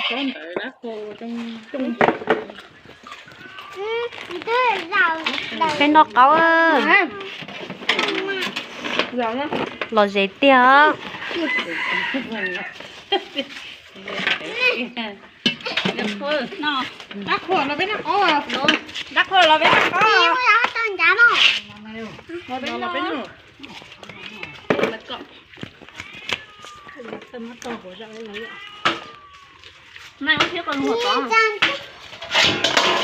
Peb noj qaub. Los ze tiag. Rab qhuas los peb noj qaub. Rab qhuas los peb noj qaub. Cov cov nws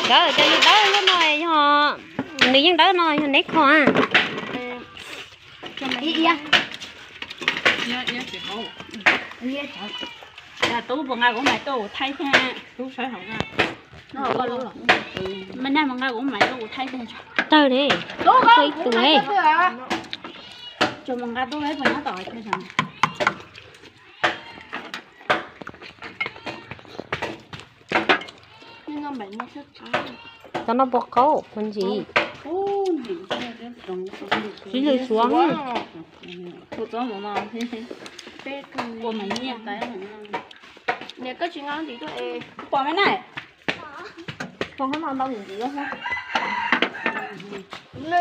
dawb lub no yog, nws yeej dawb no yog neb kho. Tub puas nqa kuv mais tuaj kuv thaij thiab? Mas nag mas nqa kuv mais tuaj kuv thaij thiab. Tawg li, tawg ib tug li. Tsuas mus nqa tub puas nyob tom thiab. Cov no puas qaub puas ntsim? Siv lws suav. Pom me na. Pom no ntau ntsim.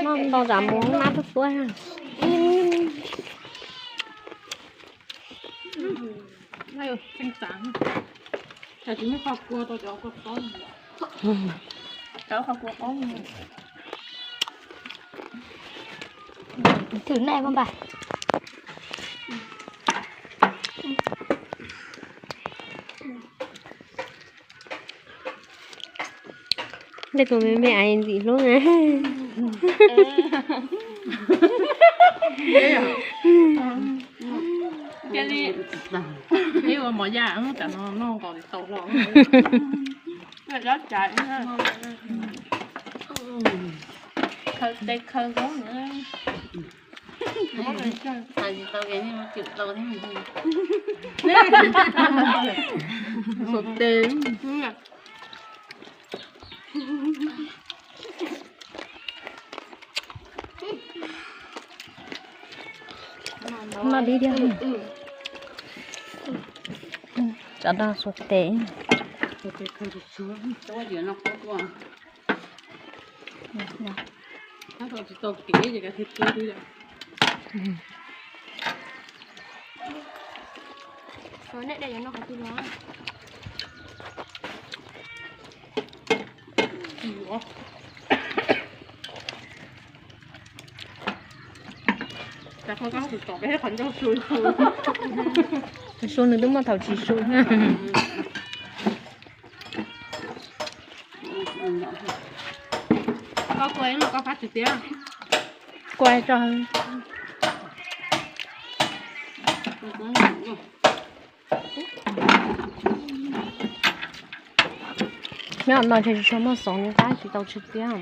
Noj ntau tsam mus nab tuab tuab. Thử này không bà? Tej tus me me es ntxim hlub na. Ua mov yaj tam no noj nqos tsis tau hlo. Khaws tes khaws nkaus. Hais tsis tau ces nej mus cwm tau thiab. Tes. Noj dib thiab. Cov no xuas tes. Su nws twb muaj thaum tsis su. Koj kua ib los koj fab tsis tiag. Kua tso. Nyob no ces tsis tshua muaj xov nws qab tsis tau tsis tiag.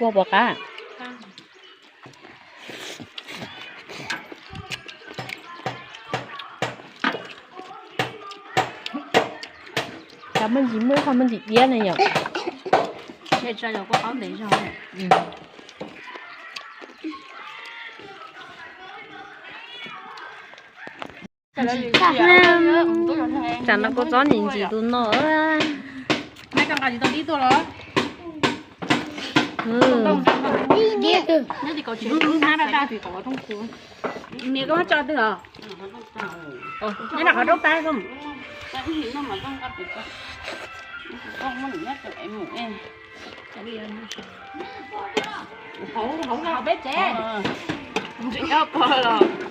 Kua puas qab? Cov me ntsis muaj ib qho me ntsis iab ne yom. Tsam no kua txob ntsim ntsim tus no. Niam koj tso twg os? Nyob nram qhov rooj tab.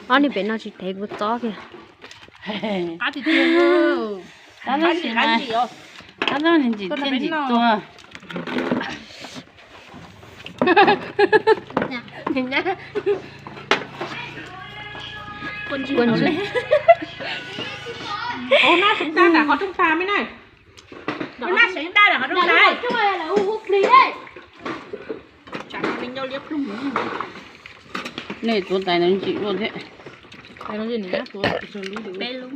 Ob niag pem no tsis thev kuv txob kiag. Qab tab tab sis mas qab tab ntsim thiaj ntsim tua. Ua ntswg. Ua ntswg. Ua nab seev tab nram qhov rooj tag me na. Ua nab seev tab nram qhov rooj tag. Tsam no li ncauj liab ploog. Nej tuav tais ntawd ntsim luaj thiab. Peb lub.